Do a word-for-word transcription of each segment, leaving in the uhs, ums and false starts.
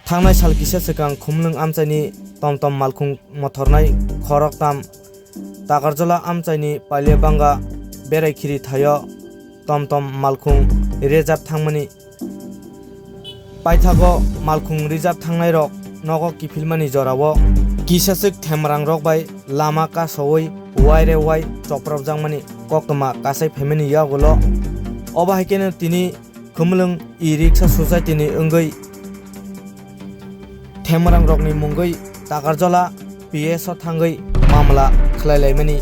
Thangnai sal kisa swkang Khumlwng amchaini tomtom malkhung mothornai khoroktham Takarjala amchaini Pailabanga berai khiri thaio tomtom malkhung rejak thangmani. Paithago malkhung rejak thangnairok nogo kiphilmani jorao kisaswk themrangrok bai lama kasowi waire wai chopropjakmani koktwma kasai phaimani yagulo. Obo hai kheno tini Khumlwng e-rickshaw society ni wngwi themrangrokni mungwi Takarjala P S o thangwi mamla khlai laimani.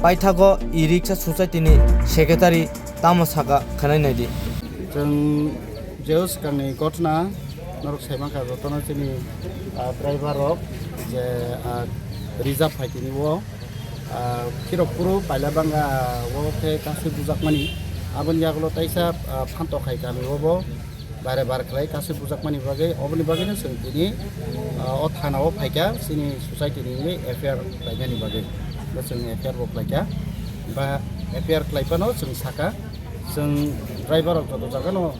Paithago e-rickshaw society ni secretary tamo saka khwnai naidi. Chwng jeu swkangni gotna norok sai mankha jotono chini, ah, driver rok je, ah, reserve phai tini o, ah, Khirokpuru Pailabanga o khe kasui bujakmani. Aboni yagulo taisa, ah, phantok hai kami o bo bare bare khlai kasui bujakmani bagwi, oboni bagwino chwng tini, ah, o thana o phaikha chini society ni wngwi F I R khlainani bagwi. Bo chwng F I R bo khlaikha. Ba F I R khlai phano chwng saka, chwng driver rok joto jagano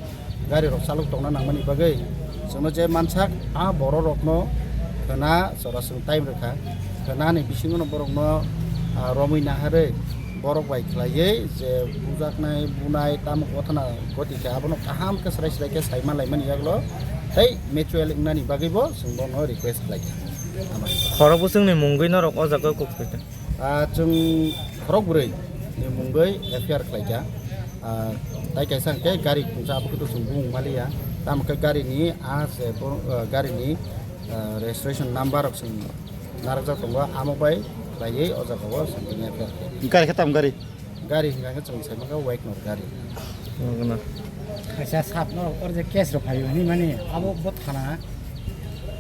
gari rok chalok tongna nangmani bagwi chwngno je mansak a borok rokno khwna jora chwng time rwkha. Khwnani bisingo no borokno, ah, romwi naharwi borok bai khlaiwi je bujaknai bunai tamo gothana goti khe abono kaham khe srai srai khe sai manlaimani yagulo tei mutual wngnani bagwi bo chwng bono request khlaikha. Khorok bwswkni mungwi norok o jaga kok khlaikha? Ah, chwng khorok bwrwi ni mungwi F I R khlaikha. Ah, tai kaisa hwnkhe gari khungsa abo khe to chwng bumung maliya. Tamo khe gari ni ah se bo, ah, gari ni, ah, registration number rok chwng narwkjak tongo, amo bai khlaiwi o jaga o chwng tini F I R khlaikha. Gari khe tam gari? Gari hwnka khe chwng sai mankha Wagoner gari. Wagoner. Kaisa sap norok or je case rok phaio hinwi mani abo bo thana.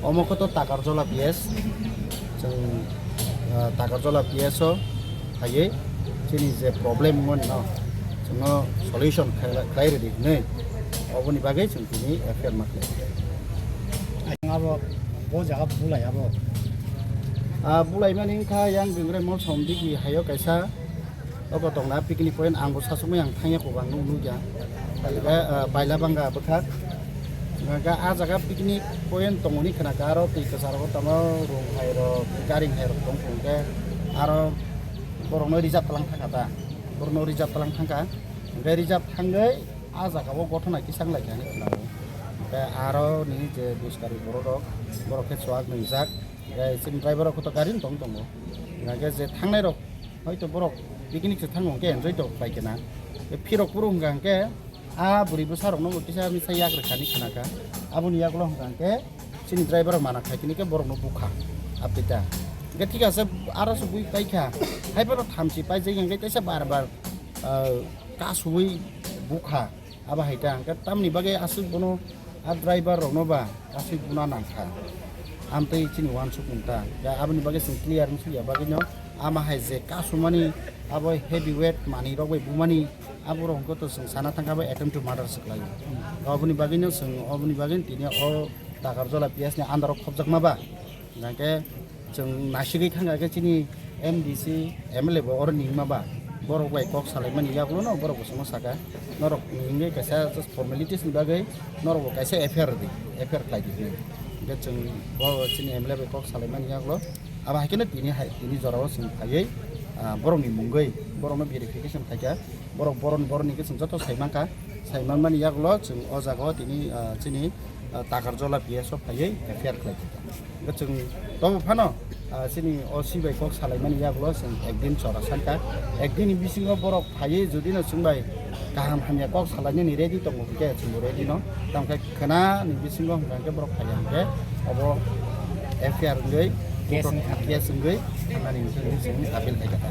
Omo khe to Takarjala P S. Chwng, ah, Takarjala P S o phaiwi chini je problem wngmani no chwngno solution khlai, khlai rwdi hinwi oboni bagwi chwng tini F I R ma khlai. Ang abo bo jaga bulai abo. Ah, bulai mani wngkha yang Bingrai Mol Somdigi haio kaisa. Obo tongna picnic point, ang bo sasukmai ang thangya kobang nuk nukya. Pailaba, ah, Pailabanga bwkhak. Hwnka khe ah jaga picnic point tongmani khwnakha, aro twi kwcharo tamo rung hai rok, garing hai rok tong phung khe aro borokno reserve tlang thangkha ta. Borokno reserve tlang thangkha. Hwnkhe reserve thangwi ah jaga o gothona kisa wng lai kha hinwi khwnago. Hwnkhe aro ni je buskari borok rok, borok khe chuak nwngjak. Hwnkhe chini driver rok khe to gari no tong tongo. Hwnkhe je thangnai rok Hoito borok picnic se thango hwnkhe enjoy to khlai khe na. Phirok phuru hwnkha hwnkhe a bwrwi bwsa rokno bo kisa misa yak rwkha hinwi khwnakha. Aboni yagulo hwnkha hwnkhe chini driver rok mana khai tini khe borokno bukha. Apita. Hwnkhe thik ase aro se bui paikha. Haiphano thamchi paijak hwnkhe teisa bar bar, ah, kasui bukha. Abo hai ta hwnkhe tamni bagwi aswk bono a driver rokno ba aswk buna nangkha. Amtwi chini uansukmung ta. Ya aboni bagwi chwng clear wng sukya bagwino ama hai je kasumani abo heavy weight manwi rok bai bumani aborok hwnkhe to chwng sana thangkha abo attempt to murder se khlaio. Oboni bagwino chwng oboni bagwino tini o Takarjala P S ni under o khopjakma ba. Hingkhe chwng naisigwi thangkha khe chini M D C, M L A bo oro ningma ba, borok bai kok salaimani yagulo no borok bo chwngno saka, norok ningwi kaisa just formalities ni bagwi norok bo kaisa F I R rwdi, F I R khlai di hinwi. Hingkhe chwng bo chini M L A bai kok salaimani yagulo, abo hai kheno tini hai, tini jorao chwng phaiwi, ah, borokni mungwi borokno verification khaikha, borok boron boroni khe chwng joto sai mankha, sai manmani yagulo chwng o jagao tini, ah, chini, ah, Takarjala P S o phaiwi F I R khlai kha. Hingkhe chwng tobo phano, ah, chini O C bai kok salaimani yagulo chwng ekdin chora sankha. Ekdini bisingo borok phaiwi judino chwng bai kaham hamya kok salainani ready tongo hwnkhe chwngbo ready no. Tamokhe khwnani bisingo hwnkha hwnkhe borok phaiya hwnkhe obo F I R wngwi case wngkha. Case wngwi thangnani hwnkhe chwng appeal khaikha.